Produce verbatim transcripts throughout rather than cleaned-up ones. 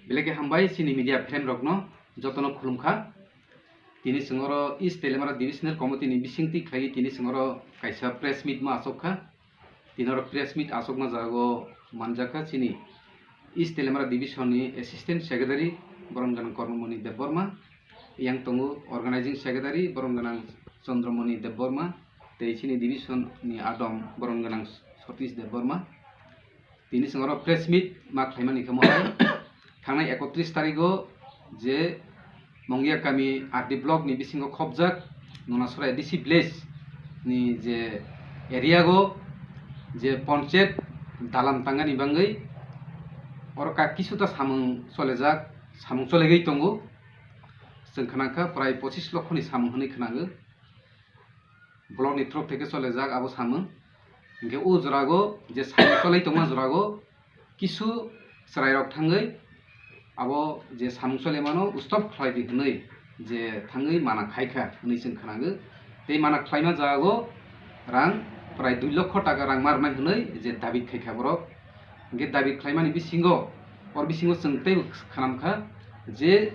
Belai khe hambai chini media friend rokno jotono khulumkha. Tini chwng oro East Teliamura Divisional Committee ni bisingtwi khlaiwi tini chwng oro kaisa press meet ma achukha. Tini oro press meet achukma jaga o manjakha chini East Teliamura Division ni Assistant Secretary Boron Ganang Kormomoni Debbarma, yang tongo Organizing Secretary Boron Ganang Chandramoni Debbarma, tei chini division ni adom Boron Ganang Satish Debbarma. Tini chwng oro press meet ma khlaimani khe mohai thangnai ekotris tarigo je Mongia kami R D block ni bisingo khopjak Nunasora A D C village ni je area go je ponchayat dalam tangani bangwi oro ka kisuta samung cholejak, samung cholegwi tongo. Chwng khwnangkha prai pochis lokho ni samung hwnwi khwnango. Block ni through theke cholejak abo samung. Hinkhe o jorago je samung cholai tongma jorago kisu chwrairok thangwi abo je samung cholaimano stop khlaidi hwnwi je thangwi mana khaikha hwnwi chwng khwnango. Tei mana khlaima jagao rang prai dui lokho taka rang ma rwnai hwnwi je dabi khaikha borok. Hinkhe dabi khlaimani bisingo, or bisingo chwng teibo khwnamkha je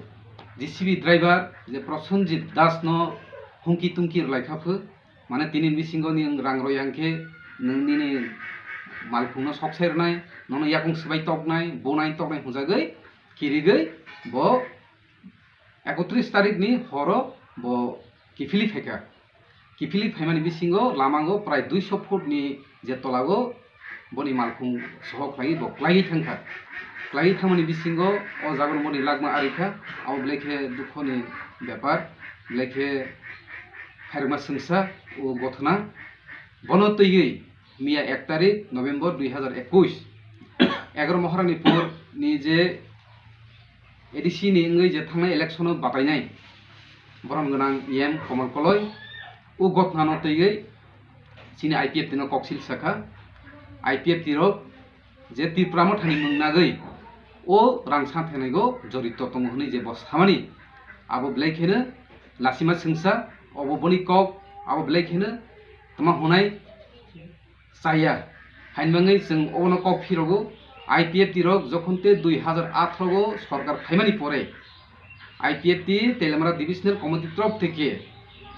J C B driver je Prosenjit Das no hungki tungki rwlaikha phu, mane tini bisingo ni rang rwya hinkhe nwng nini malkhungno sok sai rwnai, nono yakung swbai toknai, bonai toknai hwnjagwi kirigwi bo ekotris tarik ni horo bo kiphilwi phaikha. Kiphilwi phaimani bisingo lamango prai duiso foot ni je tolago boni malkhung soho khlaiwi bo klaiwi thangkha. Klaiwi thangmani bisingo o jagano boni lakma arikha, abo belai khe dukhoni bepar, belai khe khairokma swngsa o gothona. Bono twiwi miya ek tarik November dui hazar ekush, egaroh Moharanipur ni je A D C ni wngwi je thangnai election o batainai borom gwnang E M Komol Koloi o gotnano twiwi chini I P F T no koksil sakha. I P F T rok je Tipra Mothani mung nagwi o rang sa thengnago jorito tongo hwnwi je bo samani, abo belai kheno lasima swngsa, obo boni kok, abo belai kheno tama hwnai chaya. Haini bagwi chwng obono kok phirogo, I P F T rok jokhon te dui hazar atharo o sorkar phaimani pore I P F T Teliamura Divisional Committee torof theke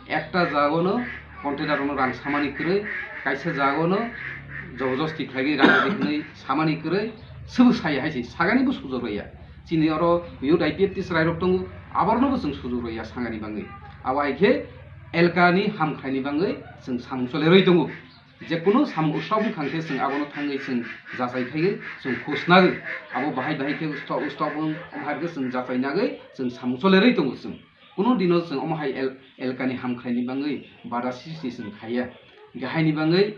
ekta jagano container rokno rang samani kwrwi, kaisa jagano jobojosti khlaiwi rang rwdi hwnwi samani kwrwi, swbo saya hai se sagani bo sujok rwya. Chini oro youth I P F T chwrairok tongo, abornobo chwng sujok rwya sangani bagwi. Abo hai khe elkani hamkhlaini bagwi chwng samung cholerwi tongo. Jekunu samung ustok wngkha khe chwng abono thangwi chwng jachai phaiwi chwng khusnagwi abo bahai bahai khe ustok ustok wng hai khe chwng jachai nagwi chwng samung cholerwi tongo chwng. Kunu dino chwng omo hai el-, elkani hamkhlaini bagwi bada sisi chwng khaiya. Hinkhe haini bagwi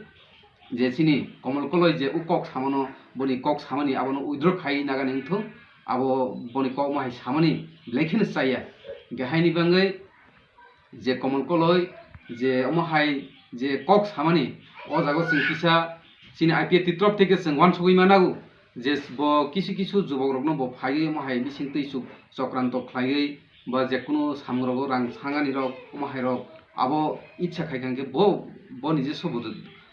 je chini Komol Koloi je o kok samano, boni kok samani abono withdraw khai nagani wngthung, abo boni kok omo hai samani belai kheno chaya. Hinkhe haini bagwi je Komol Koloi je omo hai je kok samani, o jaga chwng kisa chini I P F T torof theke chwng uansugwi manago je bo kisu kisu jubokrokno bo phaiwi omo hai bising twi chuk chokranto khlaiwi ba jekunu samungrogo rang sangani rok omo hai rok abo itsa khai kha hwnkhe bo, bo nije sobo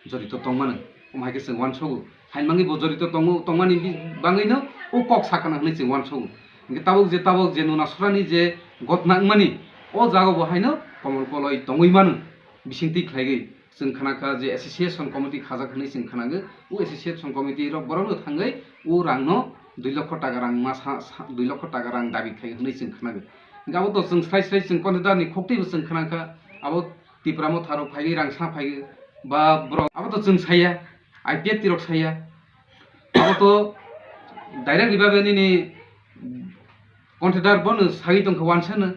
jorito tongmano, omo hai khe chwng uansugo. Haini bagwi bo jorito tongo, tongmani bi-, bagwino o kok sakana hwnwi chwng uansugo. Hinkhe tabuk je, tabuk je Nunasora ni je gotna wngmani, o jaga bo haino Komol Koloi tongwi mano, bisingtwi khlaiwi. Chwng khna kha je association committee khajak hwnwi chwng khnago, o association committee rok borokno thangwi o rangno dui lokho taka rang ma sa, sa, dui lokho taka rang dabi khai hwnwi chwng khnago. Hinkhe abo to chwng srai srai chwng container ni khoktwibo chwng khna kha, abo Tipra Motha rok phaiwi rang sa phaiwi ba borok, abo to chwng saya. I P F T rok saya. Abo to direct ni bagwi nini contractor bono sagwi tongkha wansano.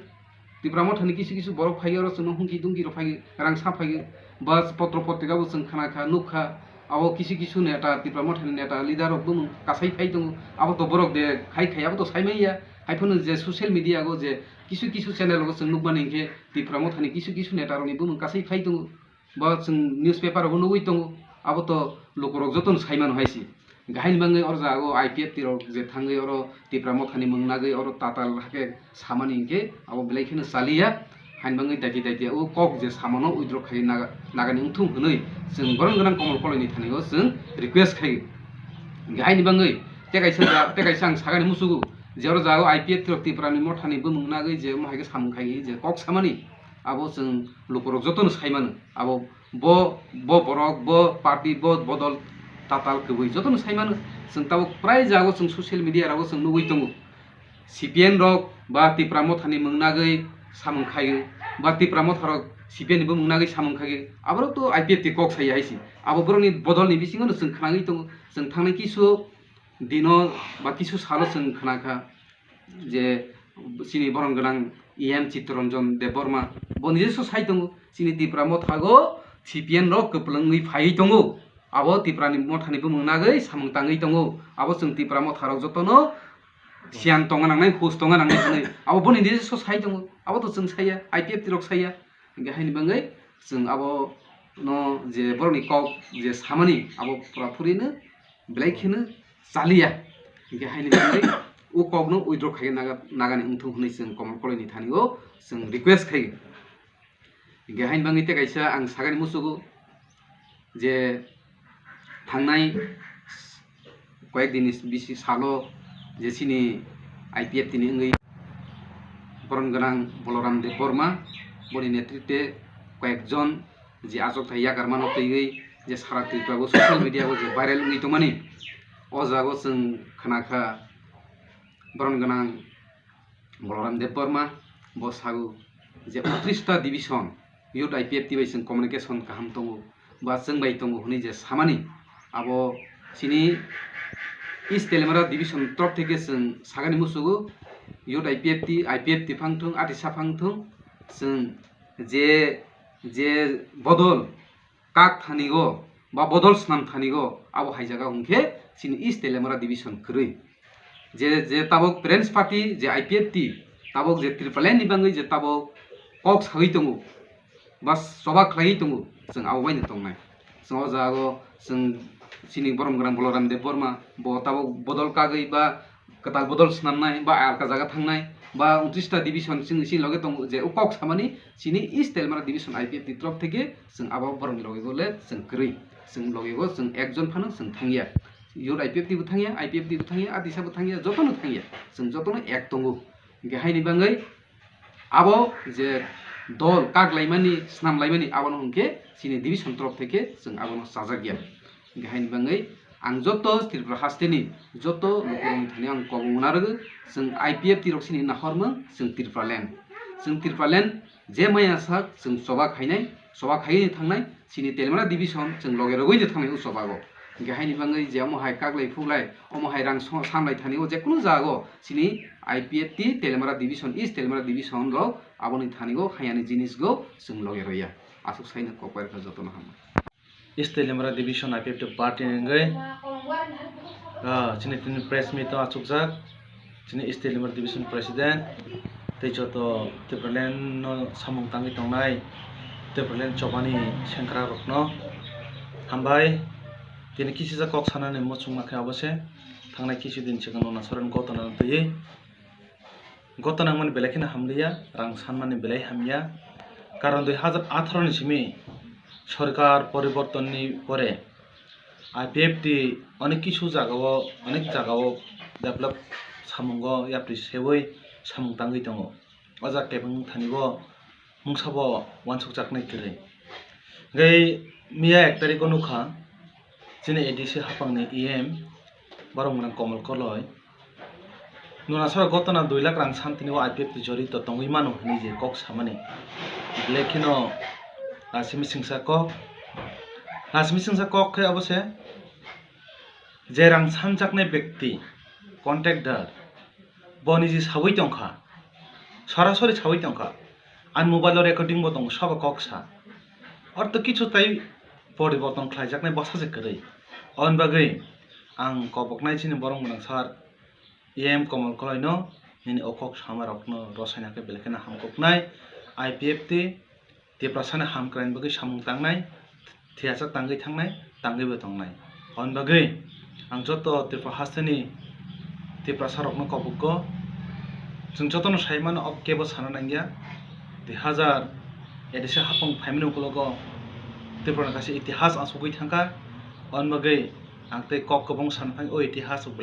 Tipra Mothani kisu kisu borok phaiwi oro chwngno hungki dungki rok phaiwi rang sa phaiwi. Bus potro potrika bo chwng khna kha, nuk kha. Abo kisu kisu neta, Tipra Mothani neta, leader rok bumung kasai phai tongo. Abo to borok de khai khai, abo to sai manya. Haiphano je social media go je kisu kisu channel go chwng nukmani hinkhe Tipra Mothani kisu kisu neta rokni bumung kasai phai tongo. Bo chwng newspaper rogo nugwi tongo, abo to lukurok jotono sai mano hai se. Hinkhe haini bagwi oro jaga o I P F T rok je thangwi oro Tipra Mothani mung nagwi oro tatal hakhe samani hinkhe abo belai kheno chaliya. Haini bagwi daiti daiti o kok je samano withdraw khai naga-, nagani wngthung hwnwi chwng borom gwnang Komol Koloini thani o chwng request khai. Hinkhe haini bagwi tei kaisa ja-, tei kaisa ang sagani muchugo, Je oro jago I P F T rok Tipra ni Motha ni bumung nagwi je omo hai khe samung khai je kok samani, abo chwng lukurok jotono sai mano. Abo bo, bo borok, bo party, bo bodol tatal kwbwi jotono sai mano. Chwng tabuk prai jago chwng social media rogo chwng nugwi tongo. C P M rok ba Tipra Motha ni mung nagwi samung khaio, ba Tipra Motha rok C P M ni bumung nagwi samung khaio, aborok to I P F T kok sai hai se. Abo borok ni bodol ni bisingo no chwng khnagwi tongo. Chwng thangnai kisu dino ba kisu salo chwng khna kha je chini borom gwnang E M Chittaranjan Debbarma bo nijesa sai tongo, chini Tipra Motha go C P M rok kwplwngwi phaiwi tongo, abo Tipra ni Motha ni bumung nagwi samung tangwi tongo, abo chwng Tipra Motha rok jotono siyan tongna nangnai, hus tongna nangnai hwnwi abo boni nijesa sai tongo, abo to chwng saiya, I P F T rok saiya. Hingkhe haini bagwi chwng abo no je borokni kok je samani abo pura phurino belai kheno chaliya. Hingkhe haini bagwi o kokno withdraw khai naga, nagani wngthung hwnwi chwng Komol Koloini thani o chwng request khai. Hingkhe haini bagwi tei kaisa ang sagani muchugo je thangnai koyek din ni bisi salo je chini I P F T ni wngwi borom gwnang Boloram Debbarma boni netritwe koyekjon je achukthai yakarmano twiwi je sara Tripura o social media o je viral wngwi tongmani, o jaga o chwng khna kha borom gwnang Boloram Debbarma bo sago je untris ta division youth I P F T bai chwng communication kaham tongo ba chwng bai tongo hwnwi je samani, abo chini East Teliamura division torop theke chwng sagani muchugo youth I P F T, I P F T phang thung, atisa phang thung, chwng je, je bodol kak thani go ba bodol swnam thani go abo hai jaga hwnkhe chini East Teliamura division kwrwi. Je, je tabuk Parents Party, je I P F T, tabuk je Tipraland ni bagwi je tabuk kok sagwi tongo ba choba khlaiwi tongo, chwng abo baino tongnai. Chwng o jaga o chwng chini borom gwnang Boloram Debbarma bo tabuk bodol kagwi ba kwtal bodol swnamnai ba alka jaga thangnai ba untris ta division chini, chini loge tongo je o kok samani chini East Teliamura division I P F T torop theke chwng abo borokni loge go le chwng kwrwi, chwng loge go chwng ekjon phano chwng thangya. Youth I P F T bo thangya, I P F T bo thangya, atisa bo thangya, jotono thangya, chwng jotono ek tongo. Hingkhe haini bagwi abo je dol kak laimani, swnam laimani, abono hwnkhe chini division torop theke chwng abono chajakya. Hingkhe haini bagwi ang joto Tripura hasteni joto lukurokni thani ang kobong narwgo, chwng I P F T rok chini nahormung, chwng Tipraland. Chwng Tipraland je maya sak chwng choba khainai, choba khaiwi thangnai, chini Teliamura division chwng loge rogwi thangnai o chobago. Hingkhe haini bagwi je omo hai kaklai phuklai, omo hai rang so-, samlai thani o jekunu jago chini I P F T Teliamura division, East Teliamura division rok aboni thani o hayani jinis go chwng loge roya. Aswk saino kok bai rwkha jotono hambai. East Teliamura Division I P F T party ni wngwi, ah, chini tini press meet o achukjak chini East Teliamura Division President tei joto Tipraland no samung tangwi tongnai Tipraland chobani sengkrak rokno hambai. Tini kisijak kok sanani muchungma khe abo se thangnai kisu din swkang Nunasora ni gotona no twiwi. Gotto nangmani belai kheno hamliya, rang sanmani belai hamya. Karon dui hazar atharo ni simi sorkar poriborton ni pore I P F T onek kisu jagao, onek jagao develop samungo yapri seui samung tangwi tongo. O jaga kebeng thani bo mungsa bo uansukjaknai kwrwi. Hwnkhe miya ek tarikh o nukha, chini A D C hapangni E M borok mwnang Komol Koloi Nunasora gotona dui lakh rang santini o I P F T jorito tongwi mano hwnwi je kok samani. Belai kheno lachimi singsa kok, lachimi singsa kok khe abo se je rang sanjaknai bekti, contractor, bo niji saui tongkha, sorasori saui tongkha, ani mobile o recording bo tongo, sobo kok sa. Ortho kichu tai poriborton khlaijaknai bwsa se kwrwi. Aboni bagwi ang koboknai chini borok mwnang sir E M Komol Koloi no nini o kok sama rok no rosaina khe belai kheno hamkuknai. I P F T Tiprasa ni hamkraini bagwi samung tangnai, thiyasa tangwi thangnai, tangwi bo tongnai. Aboni bagwi ang joto Tripura hasteni Tiprasa rokno kobugo, chwng jotono sai mano, o kebo sana nangya. Dui hazar A D C hapung phaimani ukulogo Tripura ni kaisa itihas asugwi thangkha. Aboni bagwi ang tei kok kwbang sana thang o itihas rok belai